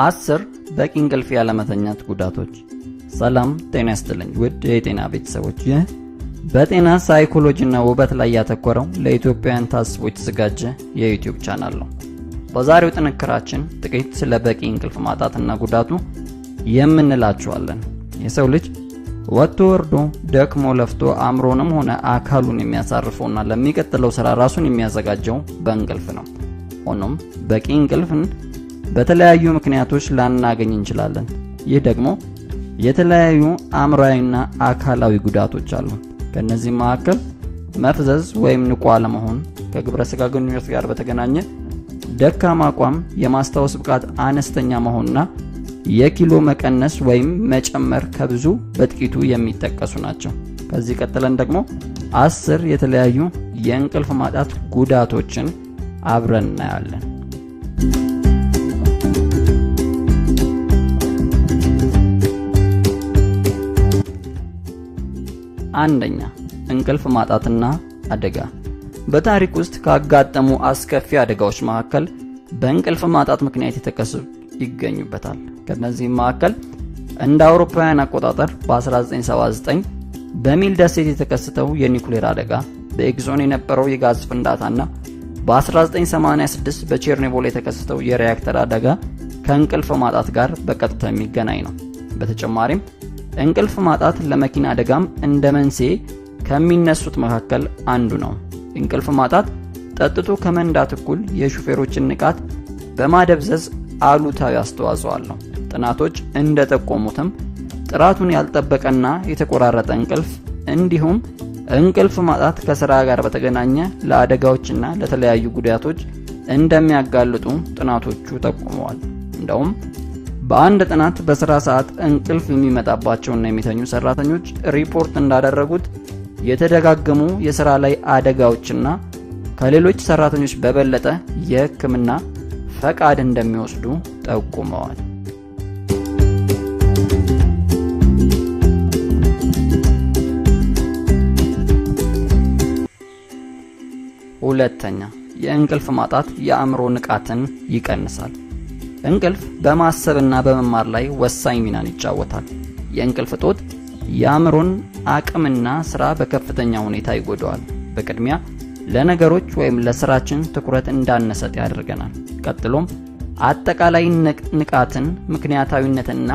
10 በቂ እንቅልፍ ያለመተኛት ጉዳቶች። ሰላም ጤና ይስጥልኝ ውድ የጤና ቤተሰቦች፣ ይህ በጤና ሳይኮሎጂና ውበት ላይ ያተኮረው ለኢትዮጵያውያን ታስቦ የተዘጋጀ የዩቲዩብ ቻናል ነው። በዛሬው ጥንቅራችን ጥቂት ስለ በቂ እንቅልፍ ማጣትና ጉዳቱ የምንላችኋለን። የሰው ልጅ ወጥቶ ወርዶ ደክሞ ለፍቶ አእምሮንም ሆነ አካሉን የሚያሳርፈውና ለሚቀጥለው ስራ ራሱን የሚያዘጋጀው በእንቅልፍ ነው። ሆኖም በቂ እንቅልፍን በተለያዩ ምክንያቶች ላናገኝ እንችላለን። ይህ ደግሞ የተለያዩ አእምሯዊና አካላዊ ጉዳቶች አሉ። ከእነዚህም መካከል መፍዘዝ ወይም ንቁ አለመሆን፣ ከግብረ ስጋ ግንኙነት ጋር በተገናኘ ደካማ አቋም፣ የማስታወስ ብቃት አነስተኛ መሆንና የኪሎ መቀነስ ወይም መጨመር ከብዙ በጥቂቱ የሚጠቀሱ ናቸው። ከዚህ ቀጥለን ደግሞ 10 የተለያዩ የእንቅልፍ ማጣት ጉዳቶችን አብረን እናያለን። አንደኛ፣ እንቅልፍ ማጣትና አደጋ። በታሪክ ውስጥ ካጋጠሙ አስከፊ አደጋዎች መካከል በእንቅልፍ ማጣት ምክንያት የተከሰቱ ይገኙበታል። ከነዚህም መካከል እንደ አውሮፓውያን አቆጣጠር በ1979 በሚል ደሴት የተከሰተው የኒውክሌር አደጋ፣ በኤግዞን የነበረው የጋዝ ፍንዳታና በ1986 በቼርኖብል የተከሰተው የሪያክተር አደጋ ከእንቅልፍ ማጣት ጋር በቀጥታ የሚገናኝ ነው። በተጨማሪም እንቅልፍ ማጣት ለመኪና አደጋም እንደ መንስኤ ከሚነሱት መካከል አንዱ ነው። እንቅልፍ ማጣት ጠጥቶ ከመንዳት እኩል የሹፌሮችን ንቃት በማደብዘዝ አሉታዊ አስተዋጽኦ አለው። ጥናቶች እንደጠቆሙትም ጥራቱን ያልጠበቀና የተቆራረጠ እንቅልፍ እንዲሁም እንቅልፍ ማጣት ከስራ ጋር በተገናኘ ለአደጋዎችና ለተለያዩ ጉዳቶች እንደሚያጋልጡ ጥናቶቹ ጠቁመዋል። እንደውም በአንድ ጥናት በስራ ሰዓት እንቅልፍ የሚመጣባቸውና የሚተኙ ሰራተኞች ሪፖርት እንዳደረጉት የተደጋገሙ የስራ ላይ አደጋዎችና ከሌሎች ሰራተኞች በበለጠ የሕክምና ፈቃድ እንደሚወስዱ ጠቁመዋል። ሁለተኛ፣ የእንቅልፍ ማጣት የአእምሮ ንቃትን ይቀንሳል። እንቅልፍ በማሰብና በመማር ላይ ወሳኝ ሚናን ይጫወታል። የእንቅልፍ እጦት የአእምሮን አቅምና ስራ በከፍተኛ ሁኔታ ይጎዳዋል። በቅድሚያ ለነገሮች ወይም ለስራችን ትኩረት እንዳንሰጥ ያደርገናል። ቀጥሎም አጠቃላይ ንቃትን፣ ምክንያታዊነትንና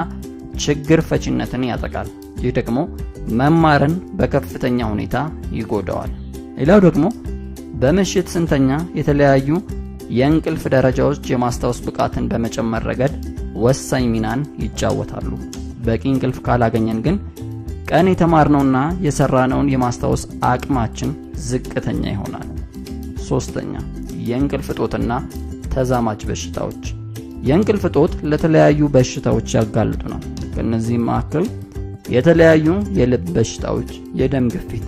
ችግር ፈቺነትን ያጠቃል። ይህ ደግሞ መማርን በከፍተኛ ሁኔታ ይጎዳዋል። ሌላው ደግሞ በምሽት ስንተኛ የተለያዩ የእንቅልፍ ደረጃዎች የማስታወስ ብቃትን በመጨመር ረገድ ወሳኝ ሚናን ይጫወታሉ። በቂ እንቅልፍ ካላገኘን ግን ቀን የተማርነውና የሰራነውን የማስታወስ አቅማችን ዝቅተኛ ይሆናል። ሶስተኛ፣ የእንቅልፍ እጦትና ተዛማጅ በሽታዎች። የእንቅልፍ እጦት ለተለያዩ በሽታዎች ያጋልጡናል። ከእነዚህም መካከል የተለያዩ የልብ በሽታዎች፣ የደም ግፊት፣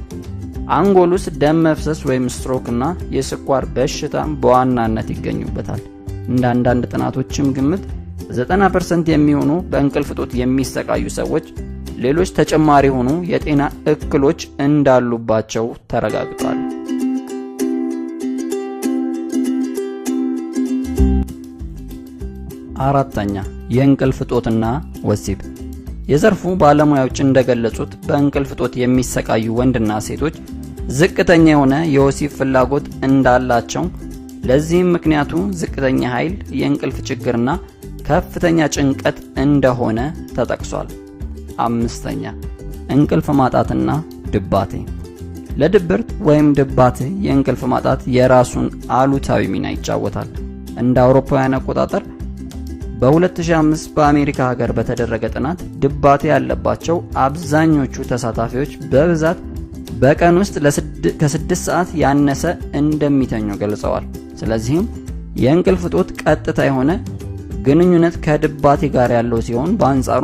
አንጎል ውስጥ ደም መፍሰስ ወይም ስትሮክ እና የስኳር በሽታ በዋናነት ይገኙበታል። እንደ አንዳንድ ጥናቶችም ግምት 90% የሚሆኑ በእንቅልፍ እጦት የሚሰቃዩ ሰዎች ሌሎች ተጨማሪ የሆኑ የጤና እክሎች እንዳሉባቸው ተረጋግጧል። አራተኛ፣ የእንቅልፍ እጦትና ወሲብ። የዘርፉ ባለሙያዎች እንደገለጹት በእንቅልፍ እጦት የሚሰቃዩ ወንድና ሴቶች ዝቅተኛ የሆነ የወሲብ ፍላጎት እንዳላቸው፣ ለዚህም ምክንያቱ ዝቅተኛ ኃይል፣ የእንቅልፍ ችግርና ከፍተኛ ጭንቀት እንደሆነ ተጠቅሷል። አምስተኛ፣ እንቅልፍ ማጣትና ድባቴ። ለድብርት ወይም ድባቴ የእንቅልፍ ማጣት የራሱን አሉታዊ ሚና ይጫወታል። እንደ አውሮፓውያን አቆጣጠር በ2005 በአሜሪካ ሀገር በተደረገ ጥናት ድባቴ ያለባቸው አብዛኞቹ ተሳታፊዎች በብዛት በቀን ውስጥ ከ6 ሰዓት ያነሰ እንደሚተኙ ገልጸዋል። ስለዚህም የእንቅልፍ እጦት ቀጥታ የሆነ ግንኙነት ከድባቴ ጋር ያለው ሲሆን፣ በአንጻሩ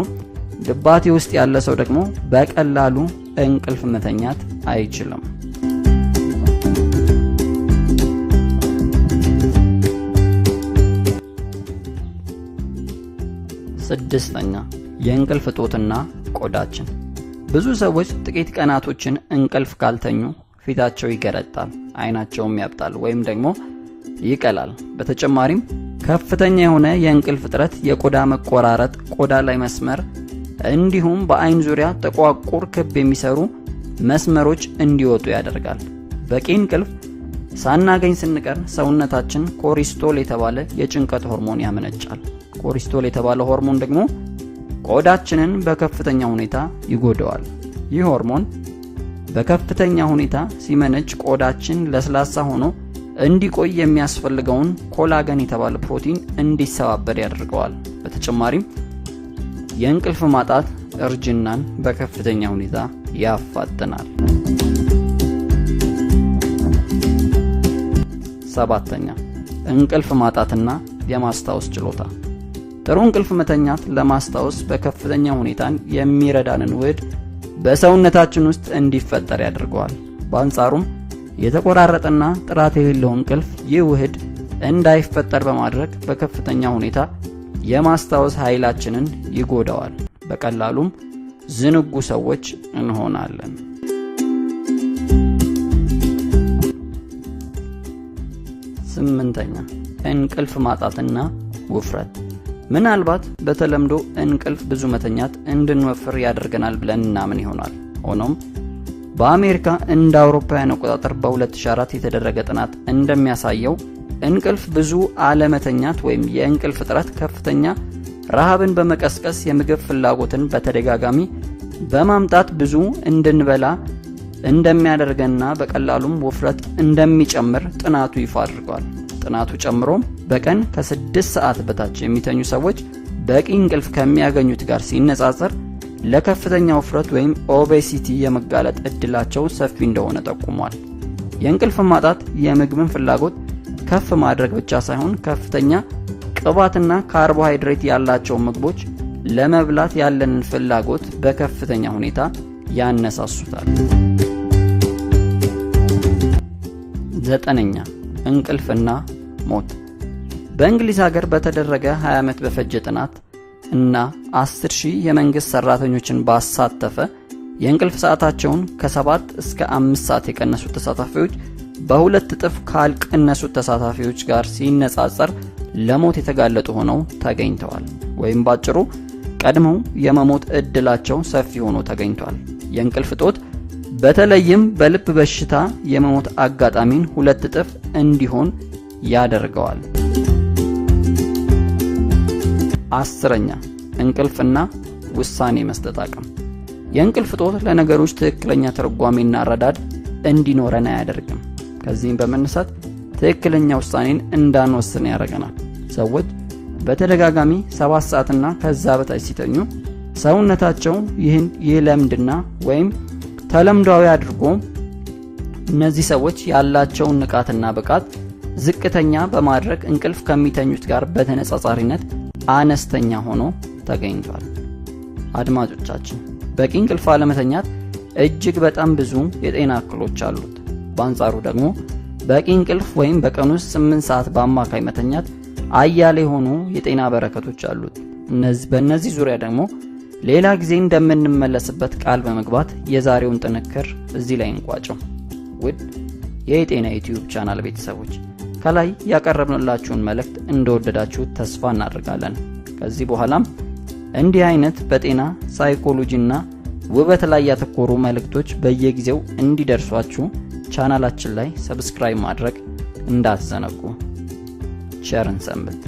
ድባቴ ውስጥ ያለ ሰው ደግሞ በቀላሉ እንቅልፍ መተኛት አይችልም። ስድስተኛ፣ የእንቅልፍ እጦትና ቆዳችን። ብዙ ሰዎች ጥቂት ቀናቶችን እንቅልፍ ካልተኙ ፊታቸው ይገረጣል፣ አይናቸውም ያብጣል ወይም ደግሞ ይቀላል። በተጨማሪም ከፍተኛ የሆነ የእንቅልፍ እጥረት የቆዳ መቆራረጥ፣ ቆዳ ላይ መስመር እንዲሁም በአይን ዙሪያ ጥቋቁር ክብ የሚሰሩ መስመሮች እንዲወጡ ያደርጋል። በቂ እንቅልፍ ሳናገኝ ስንቀር ሰውነታችን cortisol የተባለ የጭንቀት ሆርሞን ያመነጫል። Cortisol የተባለ ሆርሞን ደግሞ ቆዳችንን በከፍተኛ ሁኔታ ይጎዳዋል። ይህ ሆርሞን በከፍተኛ ሁኔታ ሲመነጭ ቆዳችን ለስላሳ ሆኖ እንዲቆይ የሚያስፈልገውን collagen የተባለ ፕሮቲን እንዲሰባበር ያደርገዋል። በተጨማሪም የእንቅልፍ ማጣት እርጅናን በከፍተኛ ሁኔታ ያፋጥናል። ሰባተኛ፣ እንቅልፍ ማጣትና የማስታወስ ችሎታ። ጥሩ እንቅልፍ መተኛት ለማስታወስ በከፍተኛ ሁኔታን የሚረዳንን ውህድ በሰውነታችን ውስጥ እንዲፈጠር ያደርገዋል። በአንጻሩም የተቆራረጠና ጥራት የሌለው እንቅልፍ ይህ ውህድ እንዳይፈጠር በማድረግ በከፍተኛ ሁኔታ የማስታወስ ኃይላችንን ይጎዳዋል። በቀላሉም ዝንጉ ሰዎች እንሆናለን። ስምንተኛ፣ እንቅልፍ ማጣትና ውፍረት። ምናልባት በተለምዶ እንቅልፍ ብዙ መተኛት እንድንወፍር ያደርገናል ብለን እናምን ይሆናል። ሆኖም በአሜሪካ እንደ አውሮፓውያን አቆጣጠር በ2004 የተደረገ ጥናት እንደሚያሳየው እንቅልፍ ብዙ አለመተኛት ወይም የእንቅልፍ እጥረት ከፍተኛ ረሃብን በመቀስቀስ የምግብ ፍላጎትን በተደጋጋሚ በማምጣት ብዙ እንድንበላ እንደሚያደርገንና በቀላሉም ውፍረት እንደሚጨምር ጥናቱ ይፋ አድርጓል። ጥናቱ ጨምሮም በቀን ከ6 ሰዓት በታች የሚተኙ ሰዎች በቂ እንቅልፍ ከሚያገኙት ጋር ሲነጻጸር ለከፍተኛ ውፍረት ወይም obesity የመጋለጥ እድላቸው ሰፊ እንደሆነ ጠቁሟል። የእንቅልፍ ማጣት የምግብን ፍላጎት ከፍ ማድረግ ብቻ ሳይሆን ከፍተኛ ቅባትና ካርቦሃይድሬት ያላቸው ምግቦች ለመብላት ያለንን ፍላጎት በከፍተኛ ሁኔታ ያነሳሱታል። ዘጠነኛ፣ እንቅልፍና ሞት። በእንግሊዝ ሀገር በተደረገ 20 ዓመት በፈጀ ጥናት እና 10 ሺህ የመንግሥት ሠራተኞችን ባሳተፈ የእንቅልፍ ሰዓታቸውን ከ7 እስከ 5 ሰዓት የቀነሱት ተሳታፊዎች በ2 እጥፍ ካልቀነሱት ተሳታፊዎች ጋር ሲነጻጸር ለሞት የተጋለጡ ሆነው ተገኝተዋል። ወይም ባጭሩ ቀድመው የመሞት እድላቸው ሰፊ ሆኖ ተገኝቷል። የእንቅልፍ እጦት በተለይም በልብ በሽታ የመሞት አጋጣሚን 2 እጥፍ እንዲሆን ያደርገዋል። 10ኛ፣ እንቅልፍና ውሳኔ መስጠት አቅም። የእንቅልፍ እጦት ለነገሮች ትክክለኛ ትርጓሜና አረዳድ እንዲኖረን አያደርግም። ከዚህም በመነሳት ትክክለኛ ውሳኔን እንዳንወስን ያደርገናል። ሰዎች በተደጋጋሚ 7 ሰዓትና ከዛ በታች ሲተኙ ሰውነታቸው ይህን ይለምድና ወይም ተለምዷዊ አድርጎ እነዚህ ሰዎች ያላቸውን ንቃትና ብቃት ዝቅተኛ በማድረግ እንቅልፍ ከሚተኙት ጋር በተነጻጻሪነት አነስተኛ ሆኖ ተገኝቷል። አድማጮቻችን፣ በቂ እንቅልፍ አለመተኛት እጅግ በጣም ብዙ የጤና እክሎች አሉት። በአንጻሩ ደግሞ በቂ እንቅልፍ ወይም በቀን ውስጥ 8 ሰዓት በአማካይ መተኛት አያሌ የሆኑ የጤና በረከቶች አሉት። በእነዚህ ዙሪያ ደግሞ ሌላ ጊዜ እንደምንመለስበት ቃል በመግባት የዛሬውን ጥንቅር እዚህ ላይ እንቋጨው። ውድ የጤና ዩቲዩብ ቻናል ቤተሰቦች፣ ከላይ ያቀረብንላችሁን መልእክት እንደወደዳችሁ ተስፋ እናደርጋለን። ከዚህ በኋላም እንዲህ አይነት በጤና ሳይኮሎጂና ውበት ላይ ያተኮሩ መልእክቶች በየጊዜው እንዲደርሷችሁ ቻናላችን ላይ subscribe ማድረግ እንዳትዘነጉ። ቸር እንሰንብት።